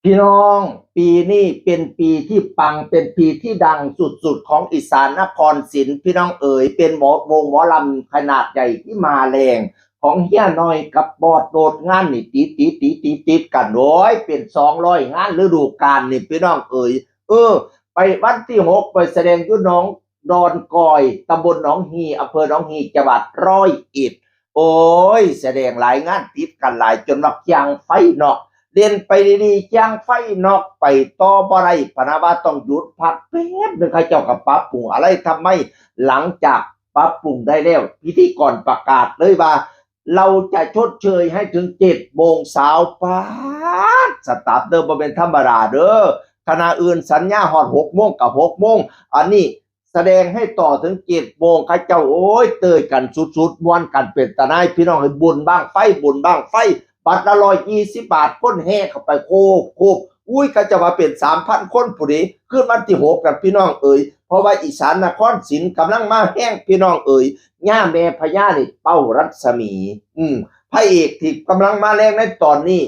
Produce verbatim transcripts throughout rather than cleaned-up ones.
พี่น้อง ปีนี้เป็นปีที่ปัง เป็นปีที่ดังสุดๆของอีสานนครศิลป์ พี่น้องเอ๋ย เป็นหมอวงหมอลำขนาดใหญ่ที่มาแรงของเฮียหน่อยกับบอสโนด งานนี่ติดติดติดติดติดกัน โอ้ย เป็นสองร้อยงานฤดูกาลนี่ พี่น้องเอ๋ย เออ ไปวันที่หกไปแสดงอยู่หนองดอนกอย ตำบลหนองฮี อำเภอหนองฮี จังหวัดร้อยเอ็ด โอ้ย แสดงหลายงานติดกันหลายจนว่าเคียงไฟนอก เล่นไปดีๆเคียงไฟนอกไปต่อบ่ได้ พะนะว่าต้องหยุดพักแป๊บหนึ่ง เขาเจ้าก็ปรับปรุงอะไรทำไม หลังจากปรับปรุงได้แล้ว พิธีกรประกาศเลยว่า เราจะชดเชยให้ถึงเจ็ดโมงเช้า ป๊าด สตาฟเด้อ บ่เป็นธรรมดาเด้อ คณะอื่นสัญญาฮอดหกโมงกับหกโมง อันนี้แสดงให้ต่อถึงเจ็ดโมง เขาเจ้า โอ้ย เตยกันสุดๆ ม่วนกันเป็นตาหน่าย พี่น้องเอ้ย บุญบั้งไฟ บุญบั้งไฟ บัตรละร้อยยี่สิบบาท คนแห่เข้าไปโคบโคบ อุ้ย เขาเจ้าว่าเป็นสามพันคนผู้ใด คืนวันที่หกกัน พี่น้องเอ๋ย เพราะว่าอีสานนครศิลป์กำลังมาแฮง พี่น้องเอ๋ย ย่าแม่พญานี่เป้ารัศมี อืม พระเอกที่กำลังมาแรงในตอนนี้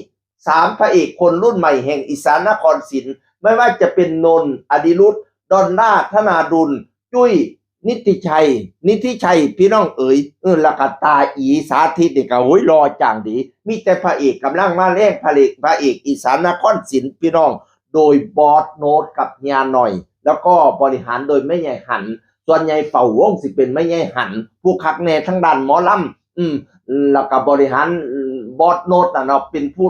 สามพระเอกคนรุ่นใหม่แห่งอีสานนครศิลป์ ไม่ว่าจะเป็นนนท์ อดิรุธ ดอลล่า ธนาดุล จุ้ย นิติชัย นิธิชัย พี่น้องเอ๋ย เออ แล้วก็ตาอีสาธิตนี่ก็ โอ้ย หล่อจังดี มีแต่พระเอกกำลังมาแรง พระเอก พระเอกอีสานนครศิลป์ พี่น้อง โดยบอสโนดกับเฮียหน่อย แล้วก็บริหารโดยแม่ใหญ่หัน ส่วนใหญ่เฝ้าวงสิเป็นแม่ใหญ่หัน ผู้คักแน่ทางด้านหมอลำ อืม แล้วก็บริหาร อืม บอสโนดน่ะเนาะ เป็นผู้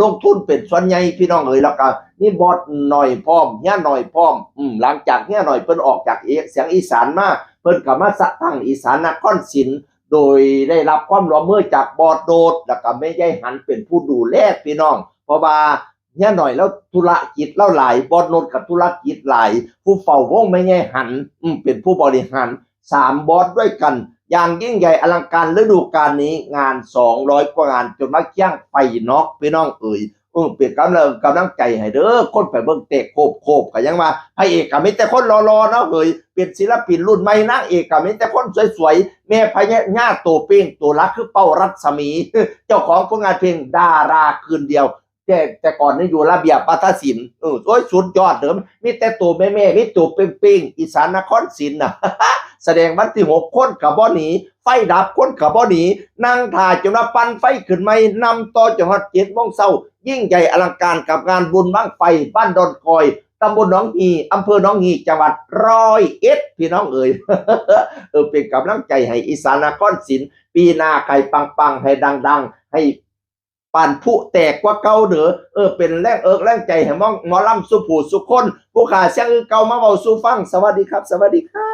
ลงทุนเป็นส่วนใหญ่ พี่น้องเอ๋ย แล้วก็มีบอสหน่อยพร้อม เฮียหน่อยพร้อม อืม หลังจากเฮียหน่อยเพิ่นออกจากเอ เสียงอีสานมา เพิ่นก็มาสะตั้งอีสานนครศิลป์ โดยได้รับความร่วมมือจากบอสโนด แล้วก็แม่ใหญ่หันเป็นผู้ดูแล พี่น้อง เพราะว่าเฮียหน่อยแล้วธุรกิจเล่าหลาย บอสโนดกับธุรกิจหลาย ผู้เฝ้าวงแม่ใหญ่หัน อืม เป็นผู้บริหาร สามบอสด้วยกัน อย่างยิ่งใหญ่อลังการฤดูกาลนี้ งานสองร้อยกว่างาน จนมาเคียงไฟนอก พี่น้องเอ๋ย เออ เป็นกำลัง กำลังใจให้เด้อ คนไปเบิ่งเตะโคบโคบก็ยังว่า พระเอกก็มีแต่คนหล่อๆเนาะเฮ้ย เป็นศิลปินรุ่นใหม่ นางเอกก็มีแต่คนสวยๆ แม่พญาโตเป้งโตหลักคือเป้ารัศมี เจ้าของผลงานเพลงดาราคืนเดียว แต่ แต่ก่อนนี่อยู่ระเบียบวัฒนศิลป์ เออ โอ้ย สุดยอดเด้อ มีแต่โตแม่ๆ มีโตเป้งๆ อีสานนครศิลป์น่ะ แสดงวันที่หก คนก็บ่หนี ไฟดับคนก็บ่หนี นั่งถ่าจนว่าปั่นไฟขึ้นใหม่ นำต่อจนฮอดเจ็ดโมงเช้า ยิ่งใหญ่อลังการกับงานบุญบั้งไฟบ้านดอนกอย ตำบลหนองฮี อำเภอหนองฮี จังหวัดร้อยเอ็ด พี่น้องเอ๋ย เออ เป็นกำลังใจให้อีสานนครศิลป์ ปีหน้าให้ปังๆ ให้ดังๆ ให้ปานพลุแตกกว่าเก่าเด้อ เออ เป็นแรงเอิกแรงใจให้หมอ หมอลำสู่ผู้สู่คน ผู้ขาเสียงคือเก่ามาเว้าสู่ฟัง สวัสดีครับ สวัสดีครับ